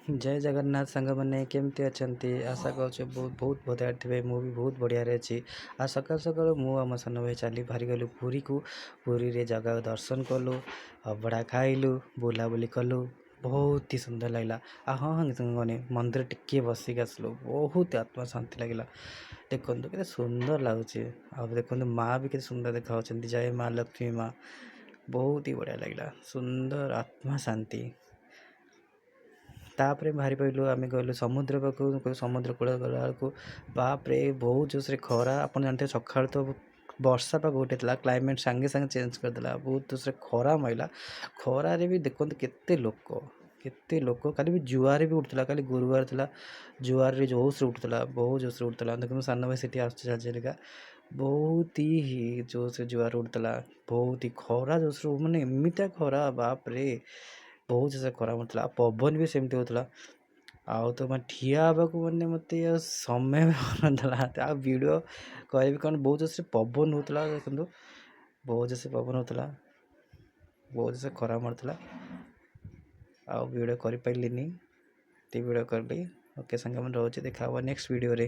ଜୟ ଜଗନ୍ନାଥ ସାଙ୍ଗମାନେ, କେମିତି ଅଛନ୍ତି? ଆଶା କରୁଛି ବହୁତ ବହୁତ ବଢ଼ିଆରେ ଥିବେ। ମୁଁ ବି ବହୁତ ବଢ଼ିଆରେ ଅଛି। ଆଉ ସକାଳୁ ସକାଳୁ ମୁଁ ଆଉ ମୋ ସାନ ଭାଇ ଚାଲି ବାହାରିଗଲୁ ପୁରୀକୁ। ପୁରୀରେ ଜଗାକୁ ଦର୍ଶନ କଲୁ, ଅବଢ଼ା ଖାଇଲୁ, ବୁଲାବୁଲି କଲୁ, ବହୁତ ହି ସୁନ୍ଦର ଲାଗିଲା। ଆଉ ହଁ ସାଙ୍ଗମାନେ, ମନ୍ଦିର ଟିକିଏ ବସିକି ଆସିଲୁ, ବହୁତ ଆତ୍ମା ଶାନ୍ତି ଲାଗିଲା। ଦେଖନ୍ତୁ କେତେ ସୁନ୍ଦର ଲାଗୁଛି। ଆଉ ଦେଖନ୍ତୁ, ମା ବି କେତେ ସୁନ୍ଦର ଦେଖାଯାଉଛନ୍ତି। ଜୟ ମା ଲକ୍ଷ୍ମୀ ମା। ବହୁତ ହି ବଢ଼ିଆ ଲାଗିଲା, ସୁନ୍ଦର ଆତ୍ମା ଶାନ୍ତି। ତାପରେ ବାହାରି ପଡ଼ିଲୁ, ଆମେ ଗଲୁ ସମୁଦ୍ର ପାଖକୁ। ସମୁଦ୍ର କୂଳ ଗଲା ବେଳକୁ ବାପରେ, ବହୁତ ଜୋରସରେ ଖରା। ଆପଣ ଜାଣିଥିବେ, ସକାଳୁ ତ ବର୍ଷା ପାଗ ଉଠେଇଥିଲା, କ୍ଲାଇମେଟ୍ ସାଙ୍ଗେ ସାଙ୍ଗେ ଚେଞ୍ଜ କରିଦେଲା। ବହୁତ ଜୋରସରେ ଖରା ମାଇଲା। ଖରାରେ ବି ଦେଖନ୍ତୁ କେତେ ଲୋକ, କେତେ ଲୋକ। କାଲି ବି ଜୁଆର ବି ଉଠୁଥିଲା। କାଲି ଗୁରୁବାର ଥିଲା, ଜୁଆରରେ ଜୋରସରେ ଉଠୁଥିଲା, ବହୁତ ଜୋରସରେ ଉଠୁଥିଲା। ଦେଖନ୍ତୁ, ସାନ ଭାଇ ସେଠି ଆସୁଛି ଚାଲି ଚାଲିକା। ବହୁତ ହି ଜୋରସରେ ଜୁଆର ଉଠୁଥିଲା, ବହୁତ ହି ଖରା ଜୋରସରେ, ମାନେ ଏମିତିଆ ଖରା, ବାପରେ, ବହୁତ ଜୋରସରେ ଖରା ମାରୁଥିଲା। ଆଉ ପବନ ବି ସେମିତି ହେଉଥିଲା। ଆଉ ତ ମାନେ ଠିଆ ହେବାକୁ ମାନେ ମୋତେ ଆଉ ସମୟ ବି ହେଉନଥିଲା। ଆଉ ଭିଡ଼ିଓ କରିବି କ'ଣ? ବହୁତ ଜୋରସରେ ପବନ ହେଉଥିଲା। ଦେଖନ୍ତୁ, ବହୁତ ଜୋରସେ ପବନ ହେଉଥିଲା, ବହୁତ ଜୋରସେ ଖରା ମାରୁଥିଲା, ଆଉ ଭିଡ଼ିଓ କରିପାରିଲିନି। ଏତିକି ଭିଡ଼ିଓ କଲି। ଓକେ ସାଙ୍ଗମାନେ, ରହୁଛି, ଦେଖା ହେବ ନେକ୍ସଟ ଭିଡ଼ିଓରେ।